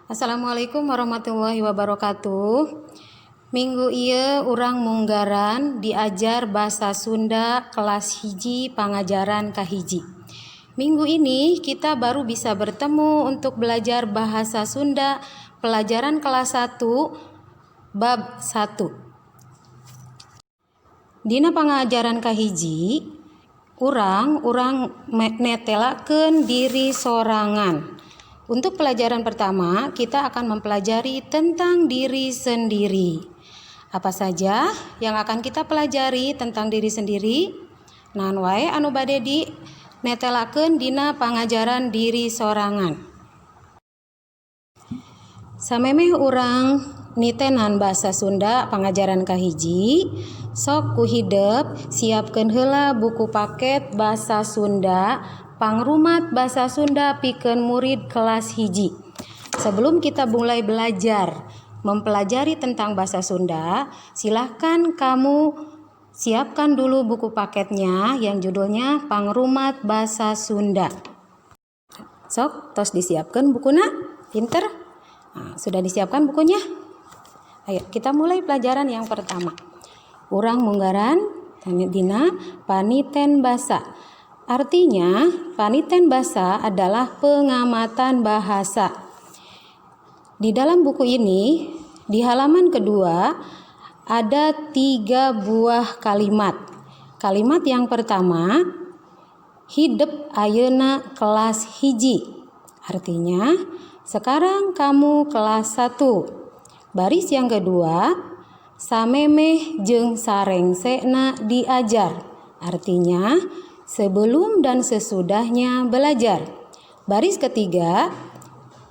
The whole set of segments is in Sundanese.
Assalamualaikum warahmatullahi wabarakatuh. Minggu ieu urang munggaran diajar bahasa Sunda kelas 1 pangajaran kahiji. Minggu ini kita baru bisa bertemu untuk belajar bahasa Sunda pelajaran kelas 1 bab 1. Dina pangajaran kahiji urang netelakeun diri sorangan. Untuk pelajaran pertama, kita akan mempelajari tentang diri sendiri. Apa saja yang akan kita pelajari tentang diri sendiri? Naon wae anu bade di netelakeun dina pangajaran diri sorangan? Samemeh urang nitenan bahasa Sunda pangajaran kahiji, sok ku hidep siapkeun heula buku paket bahasa Sunda Pangrumat Basa Sunda pikeun murid kelas 1. Sebelum kita mulai belajar mempelajari tentang bahasa Sunda, silahkan kamu siapkan dulu buku paketnya yang judulnya Pangrumat Basa Sunda. Sok, tos disiapkan bukuna? Pinter? Nah, sudah disiapkan bukunya? Ayo, kita mulai pelajaran yang pertama. Urang munggaran dina paniten basa. Artinya, paniten basa adalah pengamatan bahasa. Di dalam buku ini, di halaman kedua, ada 3 buah kalimat. Kalimat yang pertama, hidep ayeuna kelas 1. Artinya, sekarang kamu kelas 1. Baris yang kedua, samemeh jeung sarengsena diajar. Artinya, sebelum dan sesudahnya belajar. Baris ketiga,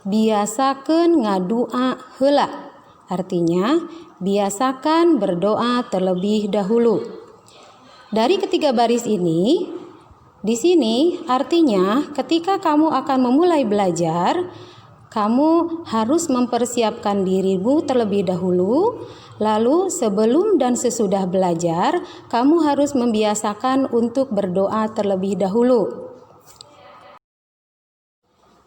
biasakeun ngadua heula. Artinya, biasakan berdoa terlebih dahulu. Dari ketiga baris ini, di sini artinya ketika kamu akan memulai belajar, kamu harus mempersiapkan dirimu terlebih dahulu. Lalu sebelum dan sesudah belajar, kamu harus membiasakan untuk berdoa terlebih dahulu.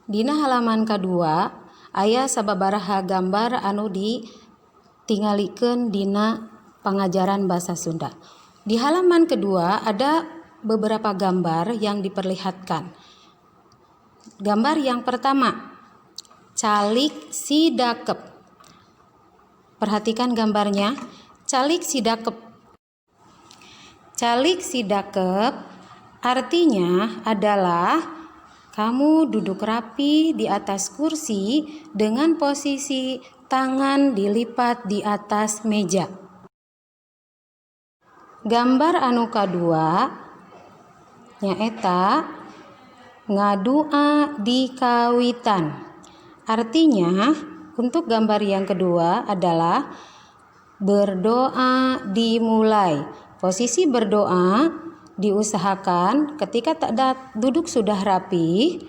Dina halaman kedua, aya sababaraha gambar anu ditingalikeun dina pangajaran bahasa Sunda. Di halaman kedua ada beberapa gambar yang diperlihatkan. Gambar yang pertama, calik sidakep. Perhatikan gambarnya, calik sidakep. Calik sidakep artinya adalah kamu duduk rapi di atas kursi dengan posisi tangan dilipat di atas meja. Gambar anu kadua nyaeta ngadua di kawitan. Artinya, untuk gambar yang kedua adalah berdoa dimulai. Posisi berdoa diusahakan ketika duduk sudah rapi,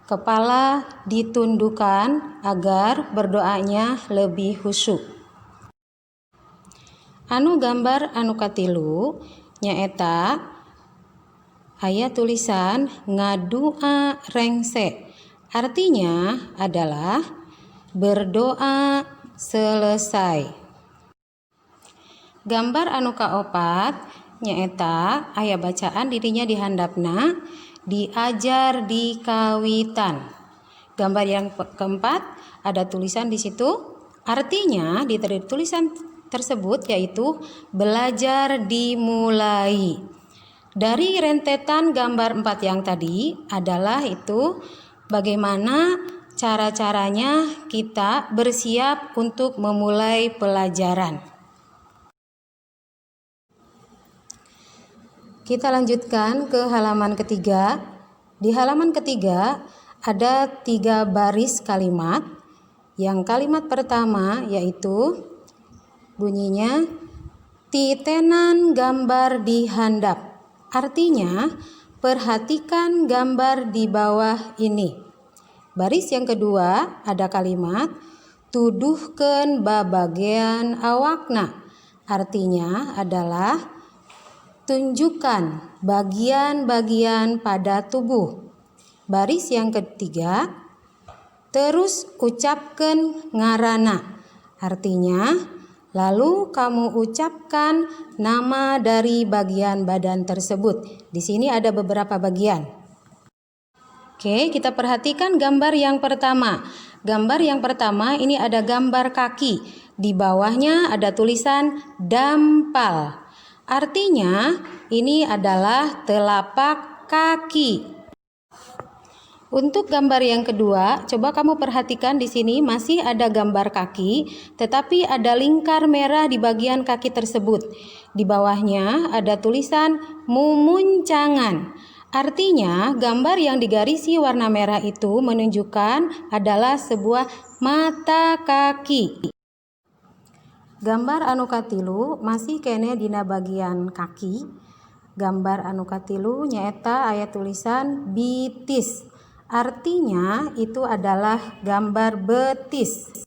kepala ditundukkan agar berdoanya lebih khusyuk. Anu gambar anu katilu nyaeta aya tulisan ngadua rengse. Artinya adalah berdoa selesai. Gambar anu kaopat nyaeta aya bacaan dirinya di handapna diajar di kawitan. Gambar yang keempat ada tulisan di situ. Artinya di tulisan tersebut yaitu belajar dimulai. Dari rentetan gambar 4 yang tadi adalah itu bagaimana cara-caranya kita bersiap untuk memulai pelajaran. Kita lanjutkan ke halaman ketiga. Di halaman ketiga ada 3 baris kalimat. Yang kalimat pertama yaitu bunyinya titenan gambar di handap. Artinya perhatikan gambar di bawah ini. Baris yang kedua ada kalimat tuduhkeun babagean awakna. Artinya adalah tunjukkan bagian-bagian pada tubuh. Baris yang ketiga, Terus ucapkan ngaranna. Artinya, lalu kamu ucapkan nama dari bagian badan tersebut. Di sini ada beberapa bagian. Oke, kita perhatikan gambar yang pertama. Gambar yang pertama ini ada gambar kaki. Di bawahnya ada tulisan dampal. Artinya ini adalah telapak kaki. Untuk gambar yang kedua, coba kamu perhatikan di sini masih ada gambar kaki, tetapi ada lingkar merah di bagian kaki tersebut. Di bawahnya ada tulisan mumuncangan. Artinya, gambar yang digarisi warna merah itu menunjukkan adalah sebuah mata kaki. Gambar anu katilu masih keneh dina bagian kaki. Gambar anu katilu nyaeta aya tulisan bitis. Artinya itu adalah gambar betis.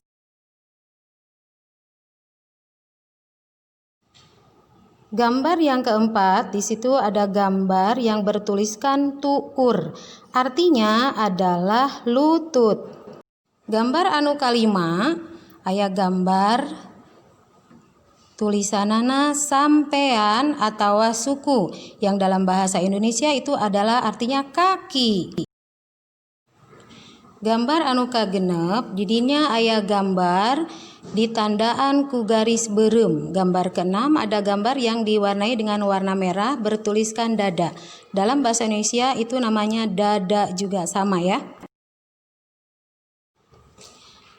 Gambar yang keempat, di situ ada gambar yang bertuliskan tuur. Artinya adalah lutut. Gambar anu kalima, aya gambar tulisanana sampean atau suku, yang dalam bahasa Indonesia itu adalah artinya kaki. Gambar anu kagenep, didinya aya gambar ditandaan ku garis beureum. Gambar keenam ada gambar yang diwarnai dengan warna merah bertuliskan dada. Dalam bahasa Indonesia itu namanya dada juga, sama ya.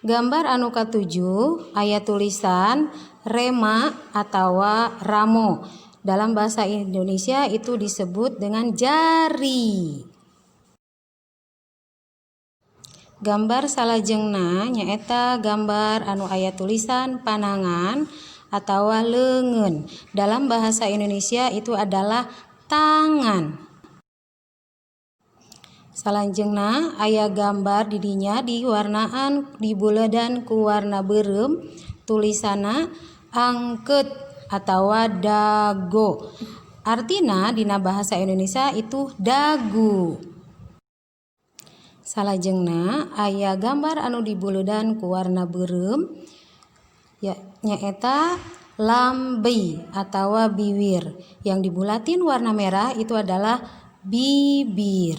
Gambar anu katujuh aya tulisan rema atau ramo. Dalam bahasa Indonesia itu disebut dengan jari. Gambar salajengna nyaeta gambar anu aya tulisan panangan atau leungeun. Dalam bahasa Indonesia itu adalah tangan. Salajengna aya gambar didinya diwarnaan dibuledan ku warna beureum, tulisanna angkeut atau dago. Artina dina bahasa Indonesia itu dagu. Salajengna aya gambar anu dibuledan ku warna beureum ya, nyaeta lambi atau bibir. Yang dibulatin warna merah itu adalah bibir.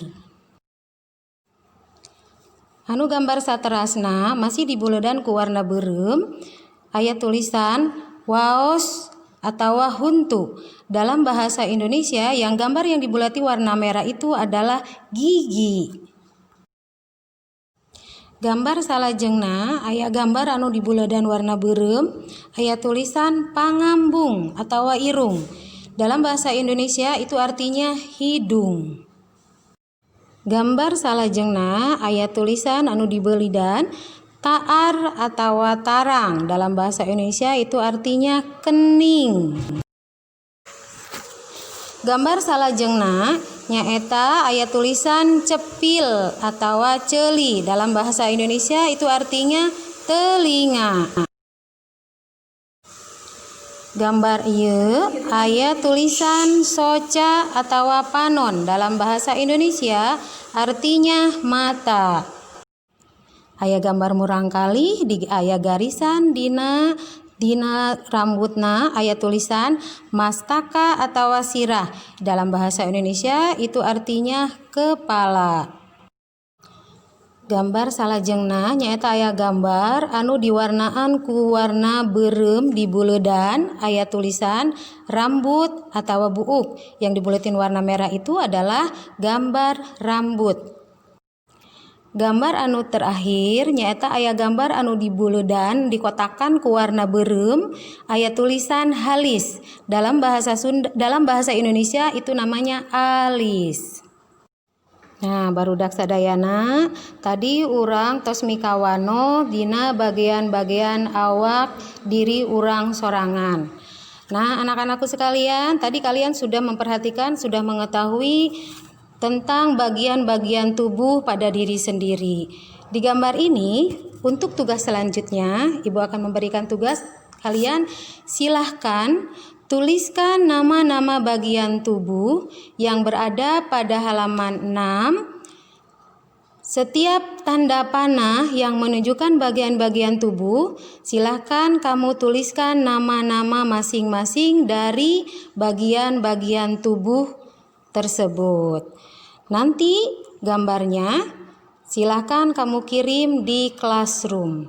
Anu gambar saterasna masih dibuledan ku warna beureum, aya tulisan waos atau huntu. Dalam bahasa Indonesia yang gambar yang dibulati warna merah itu adalah gigi. Gambar salajengna aya gambar anu dibuledan warna beureum, aya tulisan pangambung atau irung. Dalam bahasa Indonesia itu artinya hidung. Gambar salajengna aya tulisan anu dibeulidan taar atau tarang. Dalam bahasa Indonesia itu artinya kening. Gambar salajengna nyaeta aya tulisan cepil atau ceuli. Dalam bahasa Indonesia itu artinya telinga. Gambar ieu aya tulisan soca atau panon. Dalam bahasa Indonesia artinya mata. Aya gambar murangkalih di aya garisan dina dina rambutna, aya tulisan mastaka atau sirah. Dalam bahasa Indonesia itu artinya kepala. Gambar salajengna nyaeta aya gambar anu diwarnaan ku warna beureum dibuledan, aya tulisan rambut atau buuk. Yang dibuletin warna merah itu adalah gambar rambut. Gambar anu terakhir nyaeta aya gambar anu dibuledan dikotakan ku warna beureum, aya tulisan halis. Dalam bahasa Sunda, dalam bahasa Indonesia itu namanya alis. Nah, barudak sadayana, tadi urang tos mikawanoh dina bagian-bagian awak diri urang sorangan. Nah, anak-anakku sekalian, tadi kalian sudah memperhatikan, sudah mengetahui tentang bagian-bagian tubuh pada diri sendiri. Di gambar ini, untuk tugas selanjutnya, Ibu akan memberikan tugas kalian, silahkan tuliskan nama-nama bagian tubuh yang berada pada halaman 6 Setiap tanda panah yang menunjukkan bagian-bagian tubuh, silahkan kamu tuliskan nama-nama masing-masing dari bagian-bagian tubuh tersebut. Nanti gambarnya silahkan kamu kirim di classroom.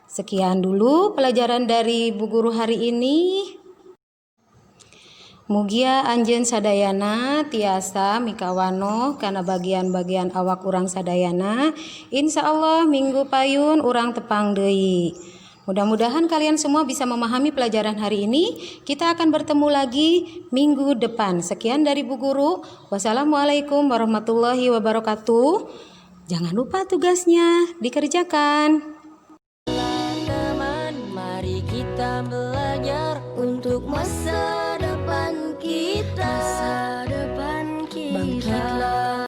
Sekian dulu pelajaran dari Bu Guru hari ini. Mugia anjeun sadayana tiasa mikawanoh kana bagian-bagian awak urang sadayana. Insya Allah minggu payun urang tepang deui. Mudah-mudahan kalian semua bisa memahami pelajaran hari ini. Kita akan bertemu lagi minggu depan. Sekian dari Bu Guru. Wassalamualaikum warahmatullahi wabarakatuh. Jangan lupa tugasnya dikerjakan. Teman, mari kita belajar.